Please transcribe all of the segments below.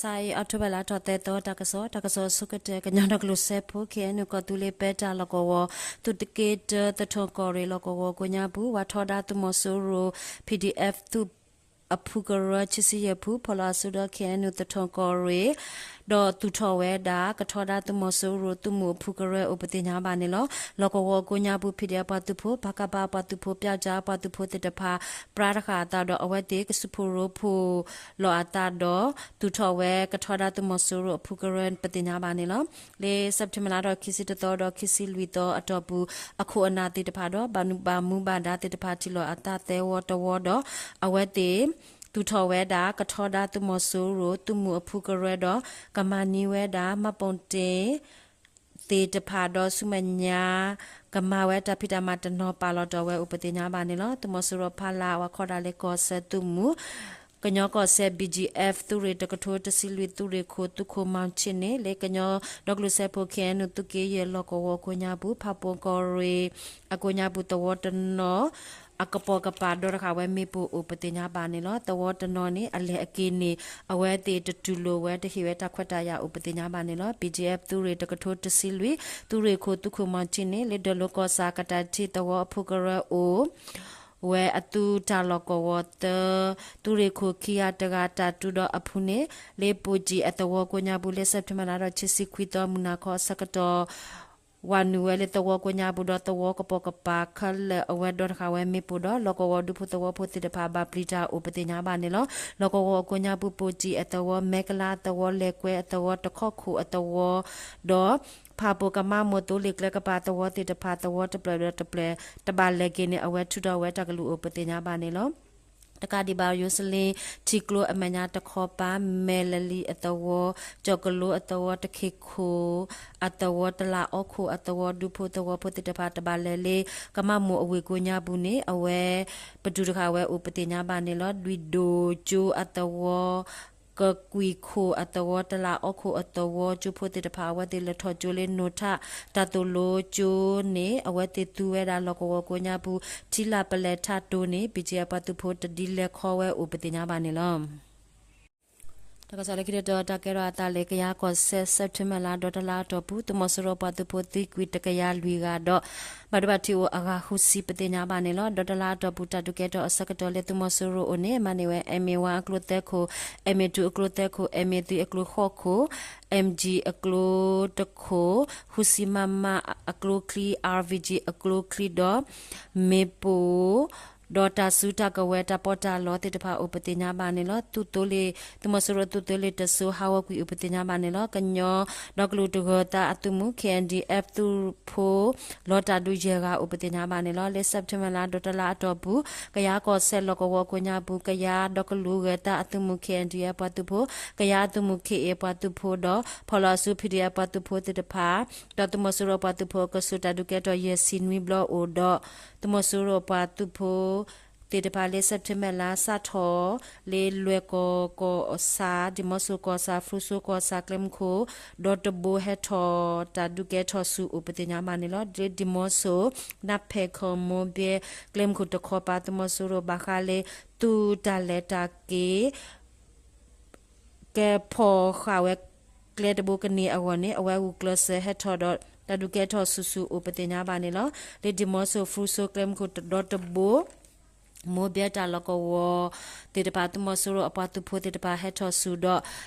စါအံၤ အီးထိဘၢၣ်လါထီၣ်သၢသီ တၢ်ကစီၣ်, တၢ်ကစီၣ်အဆိကတၢၢ် ကညီဒီကလုာ်စၢဖှိၣ် ခ့ၣ်အဲၣ်ယူၣ် ကီၢ်သူလ့ၤပဲတၢ်လီၢ်ကဝီၤ သုးက့တၢ သထူၣ်ကီၢ်ရ့ၣ် လီၢ်ကဝီၤကိးညါပူၤ ဝၤထီဒါသုးမီၤစိရိၤ P D F သုးအဖုကရၢ ခံဆံယဲၢ်ဖု ဖီၣ်လီၤအစုဒီး ခ့ၣ်အဲၣ်ယူၣ် သထူၣ်ကီၢ်ရ့ၣ် ဒီးသူၣ်ထီၣ်ဝဲဒၣ် ကထီဒါသုးမီၤစိရိၤ သုးမုၢ်အဖုကရၢအိၣ် ပသ့ၣ်ညါဘၣ်န့ၣ်လီၤ. လီၢ်ကဝီၤကိးညါပူၤ P D F ပှၤသုးဖိ, ပကဖ ပှၤသုးဖိ, ပျောက်ကျားပှၤသုးဖိသ့ၣ်တဖၣ် ပြးတဃာ်အသးဒီး အဝဲသ့ၣ်ကစုဖှိၣ်ရိဖှိၣ်လီၤအသးဒီး သူၣ်ထီၣ်ဝဲကထီဒါသုးမီၤစိရိၤအဖုကရၢ ပသ့ၣ်ညါဘၣ်န့ၣ်လီၤ. လၢစဲးပထ့ဘၢၣ်လါထီၣ်ခံဆံတသီဒီးခံဆံလွံၢ်သီအတီၢ်ပူၤ အခိၣ်အနၢ်သ့ၣ်တဖၣ်ဒီး ဘၣ်မူဘၣ်ဒါသ့ၣ်တဖၣ် ထံၣ်လိာ်အသးသၢဝီတဝီဒီး အဝဲသ့ၣ် သူၣ်ထီၣ်ဝဲဒၣ် ကထီဒါသုးမီၤစိရိၤ သုးမုၢ်အဖုကရၢဒီး ကမၤန့ၢ်ဝဲဒၣ် မှတ်ပုံတင် သ့ၣ်တဖၣ်ဒီးဆူမဲာ်ညါ ကမၤဝဲတၢ်ဖံးတၢ်မၤတနီၤပာ်လီၤတီၢ်ဝဲအိၣ် ပသ့ၣ်ညါဘၣ်န့ၣ်လီၤ. သုးမီၤစိရိၤဖီလာ် ဝၤခီဒၣ်လၢကီၢ်စဲၣ်သုးမုၢ် ကညီကီၢ်စဲၣ် B G F သုးရ့ၣ်တကထိတဆံလွံၢ် သုးရ့ၣ်ခိၣ် သုးခိၣ်မီၤဆ့ၣ်န့ၣ် လၢကညီဒီကလုာ်စၢဖှိၣ် ခ့ၣ်အဲၣ်ယူၣ် သုးက့ယဲၢ်လီၢ်ကဝီၤကိးညါပူၤ ဖၣ်ပူၣ်ကီၢ်ရ့ၣ်အကိးညါပူၤသဝီတနီၤ အကပိာ်ကပၤဒီတဃာ်ဝဲမ့ၣ်ပိၢ်အိၣ် ပသ့ၣ်ညါဘၣ်န့ၣ်လီၤ. သဝီတနီၤန့ၣ် အလဲၤအက့ၤန့ၣ် အဝဲသ့ၣ်တတူၢ်လိာ်ဝဲ တဟ့ၣ်ဝဲတၢ်ခွဲးတၢ်ယာ်အိၣ် ပသ့ၣ်ညါဘၣ်န့ၣ်လီၤ. B G F သုးရ့ၣ်တကထိတဆံလွံၢ် သုးရ့ၣ်ခိၣ် သုးခိၣ်မီၤဆ့ၣ်န့ၣ် လၢဒၢးလိာ်ကီၢ်ဆၣ်ကတၢၢ်ထံးသဝီအဖုကရၢအိၣ် ဝဲအသုးတၢ်လီၢ်ကဝီၤသၢ သုးရ့ၣ်ခိၣ်ခံဂၤတဂၤတၢ်တူၢ်ဒီးအဖုန့ၣ် လၢပိၣ်ကံၣ်အသဝီကိးညါပူၤ လၢစဲးပထ့ဘၢၣ်လါထီၣ်ခံဆံခွံသီ မုၢ်နၤခီအဆၢကတီၢ် ဝၤနုာ်ဝဲလၢသဝီကိးညါပူၤဒီး သဝီကပိာ်ကပၤခဲလၢာ်အဝဲဒီတဃာ်ဝဲမ့ၣ်ပိၢ်ဒီး လီၢ်ကဝီၤဒူဖိသဝီဖိသ့ၣ်တဖၣ် ဘၣ်ပျံၤတၢ်အိၣ် ပသ့ၣ်ညါဘၣ်န့ၣ်လီၤ. လီၢ်ကဝီၤအကိးညါပူၤ ပိၣ်ကံၣ်အသဝီ, မဲကလါအသဝီ, လဲၤကွဲအသဝီ, တခီခိၣ်အသဝီ ဒီး ဖၣ်ပူၣ်ကမါမိၢ်သိလ့ၣ်ကျဲကပၤသဝီသ့ၣ်တဖၣ် သဝီတဖျၢၣ်ဒီးတဖျၢၣ် တဘၣ်လဲၤက့ၤန့ၣ် အဝဲထုးထီၣ်ဝဲတၢ်ကလုၢ်အိၣ် ပသ့ၣ်ညါဘၣ်န့ၣ်လီၤ. တကးဒံးဘၣ် ယိၤစလ့ထံကျိအမဲာ်ညါတခီပၤ မဲၢ်လလံၤအသဝီ, ကၠီၣ်ကလိအသဝီ, တခ့ၣ်ခိၣ်အသဝီ, တလးအီခိၣ်အသဝီ ဒူဖိသဝီဖိသ့ၣ်တဖၣ် တဘၣ်လဲၤလၢ ကမါမိၢ်အဝ့ၢ်ကိးညါပူၤန့ၣ် အဝဲ ပတုာ်တဃာ်ဝဲအိၣ် ပသ့ၣ်ညါဘၣ်န့ၣ်လီၤ. လွံၢ်ဒိၣ်ကၠိအသဝီ ကကွံာ်ခိၣ်အသဝီ, တလးအီခိၣ်အသဝီ ကၠိဖိသ့ၣ်တဖၣ် အဝဲသ့ၣ်လဲၤထီၣ်ကၠိလၢနိၣ်ထၣ် တၢ်သိၣ်လိကၠိန့ၣ် အဝဲသ့ၣ်သူဝဲဒၣ်လီၢ်ကဝီၤကိးညါပူၤ ထံလၢ်ပလဲၢ်ထးတိၤန့ၣ် ဘံၣ်ကၠံအပှၤသုးဖိတဒုလဲၤခီဝဲအိၣ် ပသ့ၣ်ညါဘၣ်န့ၣ်လီၤ. တၢ်ကစီၣ်လၢခံတတီၤ တၢ်ကဲထီၣ်အသးလၢ ကယၤကီၢ်စဲၣ် စဲးပထ့ဘၢၣ်လါ ဒီတလါအတီၢ်ပူၤ သုးမီၤစိရိၤပှၤသုးဖိသံကွံာ်တကယၤလွံၢ်ဂၤဒီး ဘၣ်ဒိဘၣ်ထံးအိၣ်အဂၤဃုဆံ ပသ့ၣ်ညါဘၣ်န့ၣ်လီၤ. ဒီတလါအတီၢ်ပူၤ တၢ်ဒုးကဲထီၣ်အဆၢကတီၢ်လၢသုးမီၤစိရိၤအအိၣ်န့ၣ် မၤန့ၢ်ဝဲ M A one အကျိသၢခိၣ်, M A two အကျိသၢခိၣ်, M A three အကျိဃိးခိၣ်, M G အကျိတခိၣ်, ဃုဆံမမအကျိချံ, R V G အကျိချံဒီး မ့ၣ်ပိၢ် ဒီးတၢ်စုတၢ်ကဝဲၤ တၢ်ပီးတၢ်လီသ့ၣ်တဖၣ်အိၣ် ပသ့ၣ်ညါဘၣ်န့ၣ်လီၤ. သုးသိလ့ၣ် သုးမီၤစိရိၤသုးသိလ့ၣ်တစိၤ ဟးဂီၤကွံာ်အိၣ် ပသ့ၣ်ညါဘၣ်န့ၣ်လီၤ. ကညီဒီကလုာ်တဂၢၤသးအသုးမုၢ် K N D F သုးဖိ လီၤတၢ်ဒုးယဲၢ်ဂၤအိၣ် ပသ့ၣ်ညါဘၣ်န့ၣ်လီၤ. လၢစဲးပထ့ဘၢၣ်လါ ဒီတလါအတီၢ်ပူၤ ကယၤကီၢ်စဲၣ်လီၢ်ကဝီၤကိးညါပူၤ ကယၤဒီကလုာ်ဂၢၤသးအသုးမုၢ် K N D F ပှၤသုးဖိ, ကယၤအသုးမုၢ် K A ပှၤသုးဖိဒီး ဖီၣ်လီၤအစု P D F ပှၤသုးဖိသ့ၣ်တဖၣ် ဒီးသုးမီၤစိရိၤပှၤသုးဖိအကဆူး တၢ်ဒုးကဲထီၣ်ယဲၢ်ဆံနွံဘျီအိၣ်ဒီး သုးမီၤစိရိၤပှၤသုးဖိသ့ၣ်တဖၣ်လၢ စဲးပထ့ဘၢၣ်လါ စးထီၣ်လၢလွဲၢ်ကီၢ်ကီၢ်ဆၣ် ဒံၣ်မီစိၤကီၢ်ဆၣ် ဖရူစိကီၢ်ဆၣ် ကျဲမုၢ်ခိၣ် ဒီတဘိဟဲထီၣ် တၢ်ဒုးကဲထီၣ်ဆူအိၣ် ပသ့ၣ်ညါဘၣ်န့ၣ်လီၤ. လၢဒံၣ်မီစိၤ နၢ်ဖဲးခီၣ်မိၢ်ဘဲ ကျဲမုၢ်ခိၣ်တခီပၤ သုးမီၤစိရိၤဘၣ်ဃးလၢ သုးတၢ်လဲၤတၢ်က့ၤ ကဲဖီၣ်ဃာ်ဝဲကျဲတဘိကန့ၢ်အဂီၢ်န့ၣ် အဝဲဂုာ်ကျဲးစၢးဟဲထီၣ်ဒီး တၢ်ဒုးကဲထီၣ်ဆူၣ်ဆူၣ်အိၣ် ပသ့ၣ်ညါဘၣ်န့ၣ်လီၤ. လၢဒံၣ်မီစိၤ ဖရူစိ ကျဲမုၢ်ခိၣ်တဒီတဘိ မိၢ်ဘဲတၢ်လီၢ်ကဝီၤသ့ၣ်တဖၣ် သုးမီၤစိရိၤအပှၤသုးဖိသ့ၣ်တဖၣ်ဟဲထီၣ်ဆူၣ်ဒီး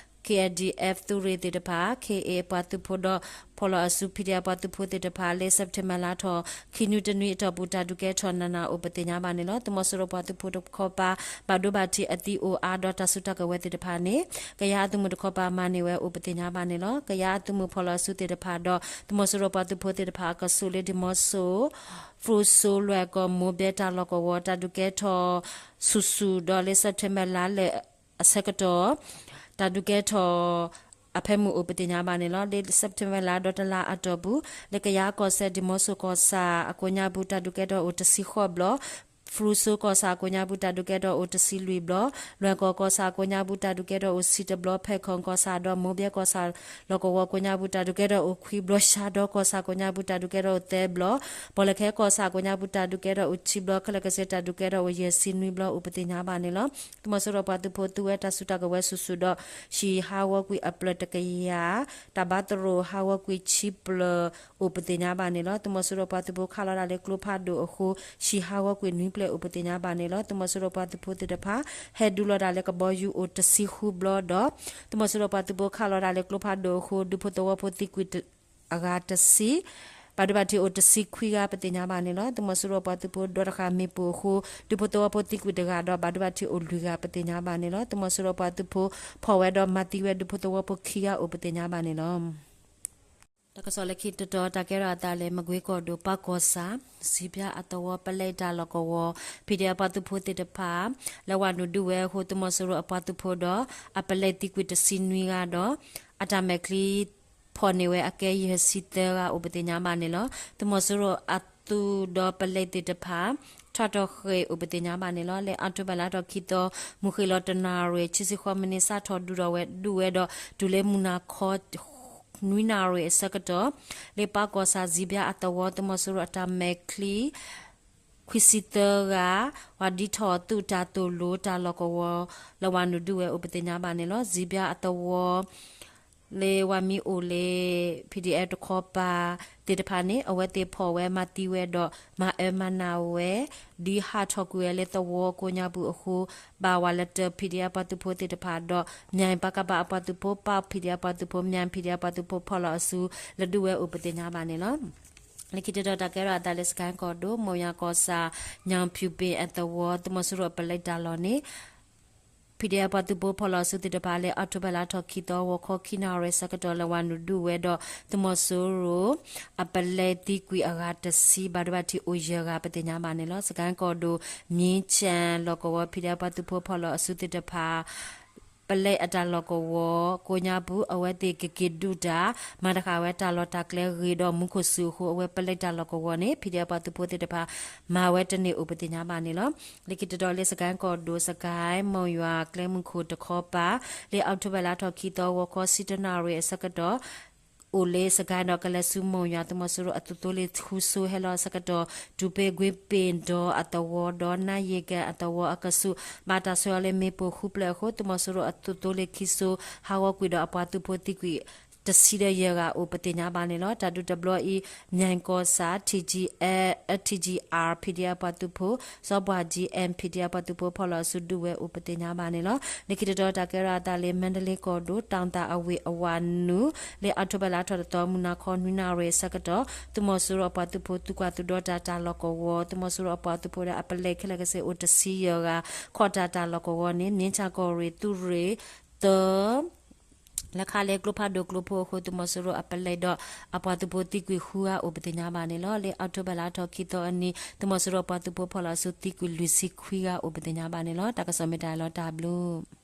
K N D F သုးရ့ၣ်သ့ၣ်တဖၣ် K A အပှၤသုးဖိဒီး ဖီၣ်လီၤအစု P D F ပှၤသုးဖိသ့ၣ်တဖၣ် လၢစဲးပထ့ဘၢၣ်လါထီၣ် ခံနွံတနွံအတီၢ်ပူၤ တၢ်ဒုးကဲထီၣ်နးနးအိၣ် ပသ့ၣ်ညါဘၣ်န့ၣ်လီၤ. သုးမီၤစိရိၤပှၤသုးဖိတခီပၤ ဘၣ်ဒိဘၣ်ထံးအသံအိၣ်အါဒီး တၢ်စုတၢ်ကဝဲၤသ့ၣ်တဖၣ်န့ၣ် ကယၤအသုးမုၢ်တခီပၤမၤန့ၢ်ဝဲအိၣ် ပသ့ၣ်ညါဘၣ်န့ၣ်လီၤ. ကယၤအသုးမုၢ်ဖီၣ်လီၤအစုသ့ၣ်တဖၣ်ဒီး သုးမီၤစိရိၤပှၤသုးဖိသ့ၣ်တဖၣ်အကဆူးလၢဒံၣ်မီစိၤ ဖရူစိလွဲၢ်ကီၢ် မိၢ်ဘဲတၢ်လီၢ်ကဝီၤ တၢ်ဒုးကဲထီၣ်ဆူၣ်ဆူၣ်ဒီး လၢစဲးပထ့ဘၢၣ်လါလၢာ်အဆၢကတီၢ် တၢ်ဒုးကဲထီၣ်အဖၢမုၢ်အိၣ် ပသ့ၣ်ညါဘၣ်န့ၣ်လီၤ. လၢစဲးပထ့ဘၢၣ်လါဒီတလါအတီၢ်ပူၤ လၢကယၤကီၢ်စဲၣ် ဒံၣ်မီစိၤကီၢ်ဆၣ်အကိးညါပူၤ တၢ်ဒုးကဲထီၣ်အိၣ်တဆံဃိးဘျီ ဖရူဆိကီၢ်ဆၣ်ကိးညါပူၤ တၢ်ဒုးကဲထီၣ်အိၣ်တဆံလွံၢ်ဘျီ, လွဲၢ်ကီၢ်ကီၢ်ဆၣ်ကိးညါပူၤ တၢ်ဒုးကဲထီၣ်အိၣ်ဆံတဘျီ, ဖဲခီၣ်ကီၢ်ဆၣ်ဒီးမိၢ်ဘဲကီၢ်ဆၣ်လီၢ်ကဝီၤကိးညါပူၤ တၢ်ဒုးကဲထီၣ်အိၣ်ခွံဘျီ, ရှါဒီကီၢ်ဆၣ်ကိးညါပူၤ တၢ်ဒုးကဲထီၣ်အိၣ်သၢဘျီ, ပီၣ်လဲၣ်ခဲကီၢ်ဆၣ်ကိးညါပူၤ တၢ်ဒုးကဲထီၣ်အိၣ်ခံဘျီ, ခဲလၢာ်ကစ့ၢ် တၢ်ဒုးကဲထီၣ်အိၣ်ယဲၢ်ဆံနွံဘျီအိၣ်ပသ့ၣ်ညါဘၣ်န့ၣ်လီၤ. သုးမီၤစိရိၤပှၤသုးဖိသူဝဲတၢ်စုတၢ်ကဝဲၤစုာ်စုာ်ဒီး ဟံၣ်ဟးဂီၤကွံာ်အပျၢၢ်တကယၤ, တၢ်ဘါသရိာ်ဟးဂီၤကွံာ်ခံပျၢၢ်အိၣ်ပသ့ၣ်ညါဘၣ်န့ၣ်လီၤ. သုးမီၤစိရိၤပှၤသုးဖိခးလီၤတၢ်လၢကျိဖးဒိၣ်အဃိ ဟံၣ်ဟးဂီၤကွံာ်နွံပျဲၢ်အိၣ်ပသ့ၣ်ညါဘၣ်န့ၣ်လီၤ. သုးမီၤစိရိၤပှၤသုးဖိသ့ၣ်တဖၣ် ဟဲဒုးလီၤတၢ်လၢကဘီယူၤအိၣ်တဆံဃုဘျီဒီး သုးမီၤစိရိၤပှၤသုးဖိခးလီၤတၢ်လၢကျိဖးဒိၣ်အဃိ ဒူဖိသဝီဖိသံကွံာ် အဂၤတဆံ, ဘၣ်ဒိဘၣ်ထံးအိၣ်တဆံခွံဂၤပသ့ၣ်ညါဘၣ်န့ၣ်လီၤ. သုးမီၤစိရိၤပှၤသုးဖိဒီတဃာ်မ့ၣ်ပိၢ်အဃိ ဒူဖိသဝီဖိသံကွံာ်တဂၤဒီး ဘၣ်ဒိဘၣ်ထံးအိၣ်လွံၢ်ဂၤပသ့ၣ်ညါဘၣ်န့ၣ်လီၤ. သုးမီၤစိရိၤပှၤသုးဖိဖီၣ်ဝဲဒီးမၤသံဝဲဒူဖိသဝီဖိခံဂၤအိၣ်ပသ့ၣ်ညါဘၣ်န့ၣ်လီၤ. တၢ်ကစီၣ်လၢခံတတီၤ တၢ်ကဲထီၣ်အသးလၢ မကွ့ကီၢ်ဒိၣ် ပၢ်ကီၢ်ဆၣ် စံးပၠၣ်အသဝီပလဲတၢ်လီၢ်ကဝီၤ ဖံးဒဲးအပှၤသုးဖိသ့ၣ်တဖၣ် လဲၤဝးနုာ်ဒုးဝဲအဃိ သုးမီၤစိရိၤအပှၤသုးဖိဒီး အပလဲသံကွံာ်တဆံနွံဂၤဒီး အတၢ်မဲာ်ချံ ဖီၣ်န့ၢ်ဝဲအကဲယဲၢ်ဆံသၢဂၤအိၣ်ပသ့ၣ်ညါဘၣ်န့ၣ်လီၤ. သုးမီၤစိရိၤအသုးဒီးပလဲသ့ၣ်တဖၣ် ထီၣ်ထီၣ်ဃ့ၢ်အိၣ်ပသ့ၣ်ညါဘၣ်န့ၣ်လီၤ. လၢအီးထိဘၢၣ်လါထီၣ်ခံသီ မုၢ်ဃ့ၢ်လီၤတနၣ်ရံၣ်ဆံဆံဃီမံးနံး စးထီၣ်ဒုးထီၣ်ဝဲဒုးဝဲဒီး တုၤလၢမုၢ်နၤခီ နွံနၣ်ရံၣ်အဆၢကတီၢ် လၢပၢ်ကီၢ်ဆၣ်စံးပၠၣ်အသဝီ သုးမီၤစိရိၤအတၢ်မဲာ်ချံ ခွံဆံသၢဂၤ ဝၤဒ်ထီၣ်သုးတၢ်သိၣ်လိတၢ်လီၢ်ကဝီၤ လဲၤဝးနုာ်ဒုးဝဲအိၣ်ပသ့ၣ်ညါဘၣ်န့ၣ်လီၤ. စံးပၠၣ်အသဝီ လၢဝၤမံအိၣ်လၢ PDF တခီပၤသ့ၣ်တဖၣ်န့ၣ် အဝဲသ့ၣ်ဖီၣ်ဝဲမၤသံဝဲဒီး မၤအၢမၤနးဝဲ ဒ်ဟးထီၣ်ကွံာ်ဝဲလၢသဝီကိးညါပူၤအဃိ ဘၣ်ဝၤလၢတၢ် PDF ပှၤသုးဖိသ့ၣ်တဖၣ်ဒီး မၠၣ်ပၢ်ကပၤအပှၤသုးဖိ ပၢ် PDF ပှၤသုးဖိ မၠၣ် PDF ပှၤသုးဖိဖီၣ်လီၤအစု လဲၤဒုးဝဲအိၣ်ပသ့ၣ်ညါဘၣ်န့ၣ်လီၤ. လၢခံတတီၤတၢ်ကဲထီၣ်အသးလၢစကဲၣ်ကီၢ်ဒိၣ် မိၢ်ယွၤကီၢ်ဆၣ် ညၣ်ဖၠူၣ်ပ့ၣ်အသဝီ သုးမီၤစိရိၤအပလဲတၢ်လီၢ်န့ၣ် PDF ပှၤသုးဖိဖီၣ်လီၤအစုသ့ၣ်တဖၣ်လၢ အီးထိဘၢၣ်လါထီၣ်ခံသီ ဂီၤခီခံနၣ်ရံၣ်ဆၢကတီၢ် လဲၤဝးနုာ်ဒုးဝဲဒီး သုးမီၤစိရိၤ အပလဲသံကွံာ်အဂၤတဆံ ဘၣ်ဒိဘၣ်ထံးအိၣ်ယဲၢ်ဂၤပသ့ၣ်ညါဘၣ်န့ၣ်လီၤ. စကဲၣ်ကီၢ်ဒိၣ် မ့ၢ်ဆၣ်လီၢ်ကဝီၤ PDF ပှၤသုးဖိဖီၣ်လီၤအစုသ့ၣ်တဖၣ် ပလဲအတၢ်လီၢ်ကဝီၤကိးညါပူၤ အဝဲသ့ၣ်ကက့ၤဒုးတၢ် မၤတဃာ်ဝဲတၢ်လီၢ်တၢ်ကျဲဂ့ၤဒီးမူခိၣ်စူၤအဃိ အဝဲပလဲတၢ်လီၢ်ကဝီၤန့ၣ် PDF ပှၤသုးဖိသ့ၣ်တဖၣ် မၤဝဲတန့ၢ်အိၣ်ပသ့ၣ်ညါဘၣ်န့ၣ်လီၤ. လၢခံတတီၤလၢစကဲၣ်ကီၢ်ဒိၣ် စကဲၣ်မိၢ်ယွၤကျဲမုၢ်ခိၣ်တခီပၤ လၢအီးထိဘၢၣ်လါထီၣ်ခံသီ ဂီၤခီဆံတၢနၣ်ရံၣ်အဆၢကတီၢ် အိၣ်လၢစကဲၣ်ဒီးကလဲၤဆူမိၢ်ယွၤ သုးမီၤစိရိၤအသုးသိလ့ၣ်ဃုဆိဟဲလီၤအဆၢကတီၢ် တုၤဖဲကွ့ပ့ၣ်ဒီအသဝီဒီး နါယ့ၣ်ကၣ်အသဝီအကဆူး ဘၣ်တၢ်ဆှၢအီၤလၢမ့ၣ်ပိၢ်ဃုဖျၢၣ်အဃိ သုးမီၤစိရိၤအသုးသိလ့ၣ်ခံဆိ ဟးဂီၤကွံာ်ဒီးအပှၤသုးဖိသံကွံာ် တဆံဒီးယဲၢ်ဂၤအိၣ်ပသ့ၣ်ညါဘၣ်န့ၣ်လီၤ. တၢ်ဒုးတဘျီအံၤ မၠၣ်ကီၢ်ဆၣ် TGF TGR PDF အပှၤသုးဖိ စီၤဘှၣ် GM PDF အပှၤသုးဖိဖီၣ်လီၤအစုဒုးဝဲအိၣ်ပသ့ၣ်ညါဘၣ်န့ၣ်လီၤ. လၢခံတတီၤတၢ်ကဲထီၣ်အသးလၢ မါဒလ့ကီၢ်ဒိၣ် တၢ်သၣ်အဝ့ၢ်အဝၤနုာ် လၢအီးထိဘၢၣ်လါထီၣ်တသီ မုၢ်နၤခီနွံနၣ်ရံၣ်အဆၢကတီၢ် သုးမီၤစိရိၤအပှၤသုးဖိသုးကွၢ်သုးဒီတၢ်တၢ်လီၢ်ကဝီၤ သုးမီၤစိရိၤအပှၤသုးဖိဒီးအပလဲခဲလၢာ်ကဆ့အိၣ်တဆံယဲၢ်ဂၤ ခီၣ်တၢ်တၢ်လီၢ်ကဝီၤန့ၣ် မ့ၢ်ဆၣ်ကီၢ်ရ့ၣ်သုးရ့ၣ်သၢ လၢခါလၢကျိဖးဒိၣ်ကျိဖိအဃိ သုးမီၤစိရိၤအပလဲဒီးအပှၤသုးဖိသံကွံာ်ဃုဂၤအိၣ်ပသ့ၣ်ညါဘၣ်န့ၣ်လီၤ. လၢအီးထိဘၢၣ်လါထီၣ်ခံသီအနံၤ သုးမီၤစိရိၤအပှၤသုးဖိဖီၣ်လီၤအစုသံကွံာ်လွံၢ်ဆံခွံဂၤအိၣ်ပသ့ၣ်ညါဘၣ်န့ၣ်လီၤ. တၢ်ကစီၣ်မ့ၢ်တၢ်လီၤတၢ်ဘျုး